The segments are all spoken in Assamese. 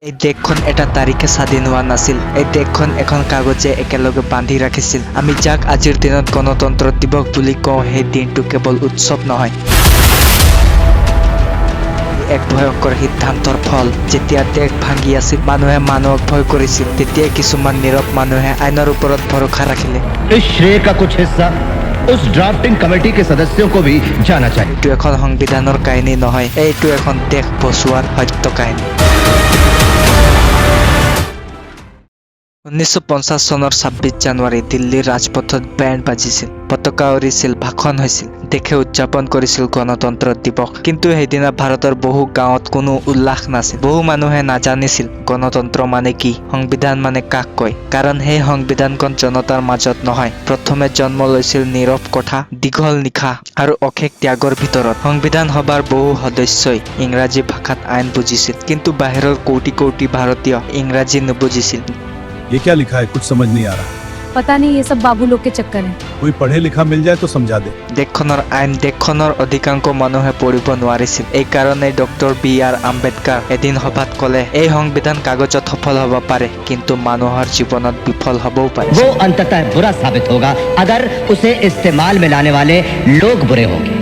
এই দেশখন এটা তাৰিখে স্বাধীন হোৱা নাছিল। এই দেশখন এখন কাগজে একেলগে বান্ধি ৰাখিছিল। আমি যাক আজিৰ দিনত গণতন্ত্ৰ দিৱস বুলি কওঁ, সেই দিনটো কেৱল উৎসৱ নহয়, এক ভয়ংকৰ সিদ্ধান্তৰ ফল। যেতিয়া দেশ ভাঙি আছিল, মানুহে মানুহক ভয় কৰিছিল, তেতিয়াই কিছুমান নীৰৱ মানুহে আইনৰ ওপৰত ভৰসা ৰাখিলে। इस श्रेय का कुछ हिस्सा उस ड्राफ्टिंग कमेटी के सदस्यों को भी जाना चाहिए। এইটো এখন সংবিধানৰ কাহিনী নহয়, এইটো এখন দেশ বচোৱাৰ সত্য কাহিনী। 1950 চনৰ 26 জানুৱাৰী দিল্লীৰ ৰাজপথত বেণ্ড বাজিছিল, পতাকা উৰিছিল, ভাষণ হৈছিল, দেশে উদযাপন কৰিছিল গণতন্ত্ৰ দিৱস। কিন্তু সেইদিনা ভাৰতৰ বহু গাঁৱত কোনো উল্লাস নাছিল। বহু মানুহে নাজানিছিল গণতন্ত্ৰ মানে কি, সংবিধান মানে কাক কয়। কাৰণ সেই সংবিধানখন জনতাৰ মাজত নহয়, প্ৰথমে জন্ম লৈছিল নীৰৱ কোঠা, দীঘল নিশা আৰু অশেষ ত্যাগৰ ভিতৰত। সংবিধান সভাৰ বহু সদস্যই ইংৰাজী ভাষাত আইন বুজিছিল, কিন্তু বাহিৰৰ কোটি কোটি ভাৰতীয় ইংৰাজী নুবুজিছিল। ये क्या लिखा है? कुछ समझ नहीं आ रहा। पता नहीं, ये सब बाबू लोग के चक्कर है। कोई पढ़े लिखा मिल जाए तो समझा दे। দেশখনৰ আইন দেশখনৰ অধিকাংশ মানুহে পঢ়িব নোৱাৰিছিল। এইকাৰণেই ডক্টৰ বি আৰ আম্বেদকাৰ এদিন সভাত ক'লে, এই সংবিধান কাগজত সফল হ'ব পাৰে, কিন্তু মানুহৰ জীৱনত বিফল হ'বও পাৰে। वो अंततः बुरा साबित होगा, अगर उसे इस्तेमाल में लाने वाले लोग बुरे होंगे।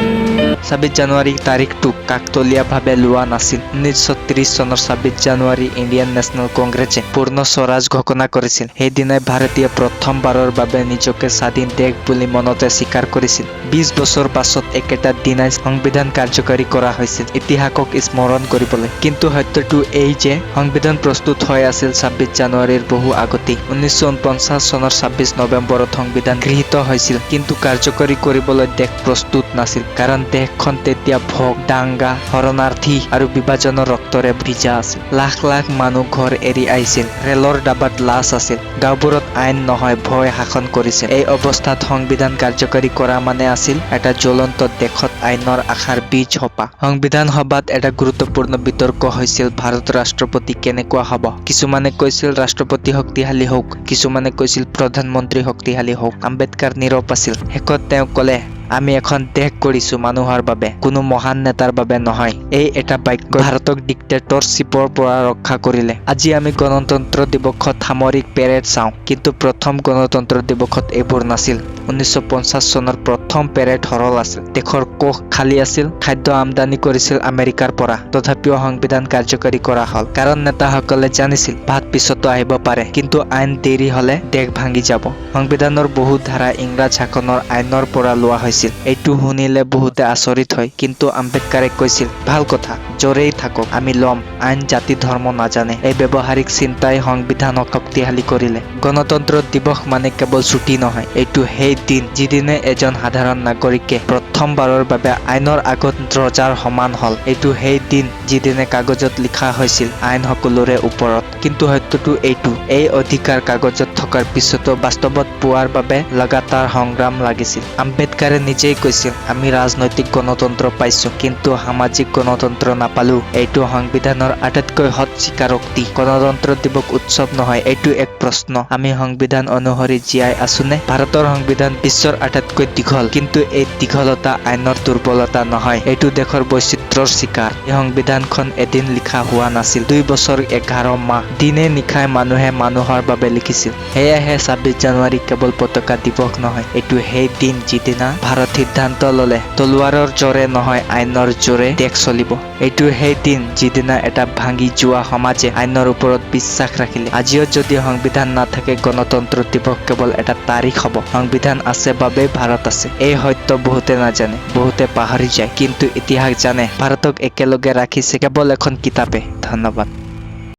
26 জানুৱাৰী তাৰিখটোক কাকতলীয়াভাৱে লোৱা নাছিল। 1930 চনৰ 26 জানুৱাৰী ইণ্ডিয়ান নেশ্যনেল কংগ্ৰেছে পূৰ্ণ স্বৰাজ ঘোষণা কৰিছিল। সেইদিনাই ভাৰতীয় প্ৰথমবাৰৰ বাবে নিজকে স্বাধীন দেশ বুলি মনতে স্বীকাৰ কৰিছিল। 20 বছৰ পাছত একেটা দিনাই সংবিধান কাৰ্যকৰী কৰা হৈছিল, ইতিহাসক স্মৰণ কৰিবলৈ। কিন্তু সত্যটো এই যে সংবিধান প্ৰস্তুত হৈ আছিল 26 জানুৱাৰীৰ বহু আগতেই। 1949 চনৰ 26 নৱেম্বৰত সংবিধান গৃহীত হৈছিল, কিন্তু কাৰ্যকৰী কৰিবলৈ দেশ প্ৰস্তুত নাছিল। কাৰণ দেশখন তেতিয়া ভোক, দাঙ্গা, শৰণাৰ্থী আৰু বিভাজনৰ ৰক্তৰে ভিজা আছিল। লাখ লাখ মানুহ ঘৰ এৰি আহিছিল। ৰেলৰ ডাবাত লাশ আছিল। গাঁওবোৰত আইন নহয়, ভয় শাসন কৰিছিল। এই অৱস্থাত সংবিধান কাৰ্যকৰী কৰা মানে আছিল এটা জ্বলন্ত দেশত আইনৰ আশাৰ বীজ সোপা। সংবিধান সভাত এটা গুৰুত্বপূৰ্ণ বিতৰ্ক হৈছিল, ভাৰতৰ ৰাষ্ট্ৰপতি কেনেকুৱা হ'ব। কিছুমানে কৈছিল ৰাষ্ট্ৰপতি শক্তিশালী হওক, কিছুমানে কৈছিল প্ৰধানমন্ত্ৰী শক্তিশালী হওক। আম্বেদকাৰ নীৰৱ আছিল। শেষত তেওঁ ক'লে, আমি এখন দেশ গঢ়িছো মানুহৰ বাবে, কোনো মহান নেতাৰ বাবে নহয়। এই এটা বাক্যই ভাৰতক ডিক্টেটৰশ্বিপৰ পৰা ৰক্ষা কৰিলে। আজি আমি গণতন্ত্ৰ দিৱসত সামৰিক পেৰেড চাওঁ, কিন্তু প্ৰথম গণতন্ত্ৰ দিৱসত এইবোৰ নাছিল। 1950 চনৰ প্ৰথম পেৰেড সৰল আছিল। দেশৰ কোষ খালী আছিল, খাদ্য আমদানি কৰিছিল আমেৰিকাৰ পৰা। তথাপিও সংবিধান কাৰ্যকৰী কৰা হ'ল। কাৰণ নেতাসকলে জানিছিল, ভাত পিছতো আহিব পাৰে, কিন্তু আইন দেৰি হলে দেশ ভাঙি যাব। সংবিধানৰ বহু ধাৰা ইংৰাজ শাসনৰ আইনৰ পৰা লোৱা হৈছিল। এইটো শুনিলে বহুতে আচৰিত হয়, কিন্তু আম্বেদকাৰে কৈছিল, ভাল কথা, য'ৰেই থাকক, আমি ল'ম। আইন জাতি ধৰ্ম নাজানে। এই ব্যৱহাৰিক চিন্তাই সংবিধানক শক্তিশালী কৰিলে। গণতন্ত্ৰ দিৱস মানে কেৱল ছুটি নহয়, এইটো সেই দিন যিদিনা এজন সাধাৰণ নাগৰিকে প্ৰথমবাৰৰ বাবে আইনৰ আগত ৰজাৰ সমান হ'ল। এইটো সেই দিন যিদিনা কাগজত লিখা হৈছিল, আইন সকলোৰে ওপৰত। কিন্তু সত্যটো এইটো, এই অধিকাৰ কাগজত থকাৰ পিছতো বাস্তৱত পোৱাৰ বাবে লাগাতাৰ সংগ্ৰাম লাগিছিল। আম্বেদকাৰে নিজেই কৈছিল, আমি ৰাজনৈতিক গণতন্ত্ৰ পাইছো, কিন্তু সামাজিক গণতন্ত্ৰ নাপালো। এইটো সংবিধানৰ আটাইতকৈ সৎ স্বীকাৰোক্তি। গণতন্ত্ৰ দিৱস উৎসৱ নহয়, এইটো এক প্ৰশ্ন। আমি সংবিধান অনুসৰি জীয়াই আছোনে? ভাৰতৰ সংবিধান বিশ্বৰ আটাইতকৈ দীঘল, কিন্তু এই দীঘলতা আইনৰ দুৰ্বলতা নহয়, এইটো দেশৰ বৈচিত্ৰ্যৰ স্বীকাৰ। এই সংবিধানখন এদিন লিখা হোৱা নাছিল। 2 বছৰ 11 মাহ দিনে নিশাই মানুহে মানুহৰ বাবে লিখিছিল। সেয়েহে 26 জানুৱাৰী কেৱল পতাকা দিৱস নহয়, এইটো সেই দিন যিদিনা ভাৰত সিদ্ধান্ত ললে, তলোৱাৰৰ জোৰে নহয়, আইনৰ জোৰে দেশ চলিব। এইটো সেই দিন যিদিনা এটা ভাঙি যোৱা সমাজে আইনৰ ওপৰত বিশ্বাস ৰাখিলে। আজিও যদি সংবিধান নাথাকে, গণতন্ত্ৰ দিৱস কেৱল এটা তাৰিখ হ'ব। সংবিধান আছে বাবেই ভাৰত আছে। এই সত্য বহুতে নাজানে, বহুতে পাহৰি যায়, কিন্তু ইতিহাস জানে। ভাৰতক একেলগে ৰাখিছে কেৱল এখন কিতাপে। ধন্যবাদ।